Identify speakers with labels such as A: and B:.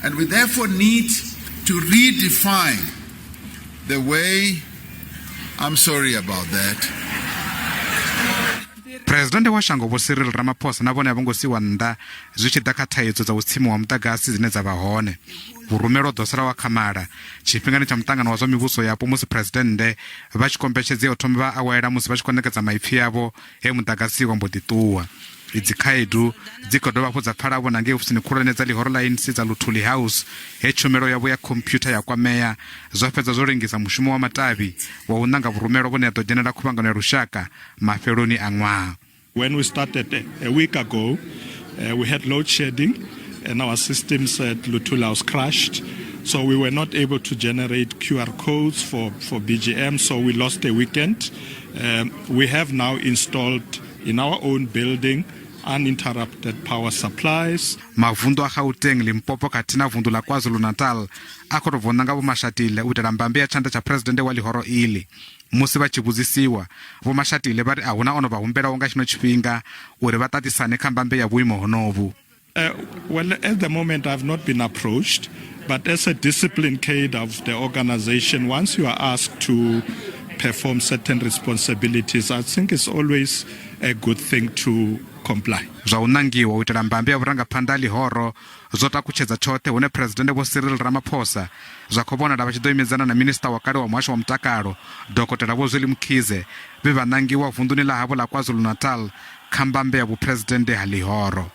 A: And we therefore need to redefine the way. I'm sorry about that.
B: Phresidennde wa shango Vho Cyril Ramaphosa na vhone a vho ngo siwa nnḓa zwi tshi ḓa kha thaidzo dza u tsimiwa ha muḓagasi dzine dza vha hone. Vhurumelo ḓo sala wa khamala tshifhingani tsha muṱangano wa zwa mivhuso yapo musi Phresidennde vha tshi kombetshedzea u thoma vha awela musi vha tshi khou ṋekedza maipfi avho he muḓagasi wa mbo ḓi ṱuwa. Idzi khaedu dzi khou dovha hafhu dza pfala vho na ngei ofisini khulwane dza ḽihoro ḽa ANC dza Luthuli House he tshumelo yavho ya khomphyutha ya kwamea zwa fhedza zwo lengisa mushumo wa matavhi wa u nanga vhurumelwa vhune ha ḓo dzhenela khuvhangano ya lushaka mafheloni a ṅwaha.
C: When we started a week ago, we had load shedding and our systems at Luthuli House crashed. So we were not able to generate QR codes for BGM, so we lost a weekend. We have now installed in our own building uninterrupted power supplies.
B: Mavunḓu a Gauteng, Limpopo khathihi na vunḓu ḽa KwaZulu-Natal a khou tou bva u ṋanga Vho Mashatile u itela mbambe ya tshanḓa tsha Phresidennde wa ḽihoro iḽi. Musi vha tshi vhudzisiwa, Vho Mashatile vha ri a huna o no vha humbelaho nga tshino tshifhinga uri vha ṱaṱisane kha mbambe ya vhuimo honovhu.
C: Well, at the moment I've not been approached, but as a discipline cadre of the organization, once you are asked to perform certain responsibilities, I think it's always a good thing to comply.
B: Zwa u ṋangiwa u itela mbambe ya vhurangaphanḓa ha ḽihoro zwo takutshedza tshoṱhe hune Phresidennde Vho Cyril Ramaphosa zwa khou vhonala vha tshi ḓo imedzana na Minisiṱa wa kale wa Muhasho wa Mutakalo Dokotela Vho Zweli Mkhize vhe vha ṋangiwa vunḓuni ḽa havho ḽa KwaZulu-Natal kha mbambe ya vhuphuresidennde ha ḽihoro.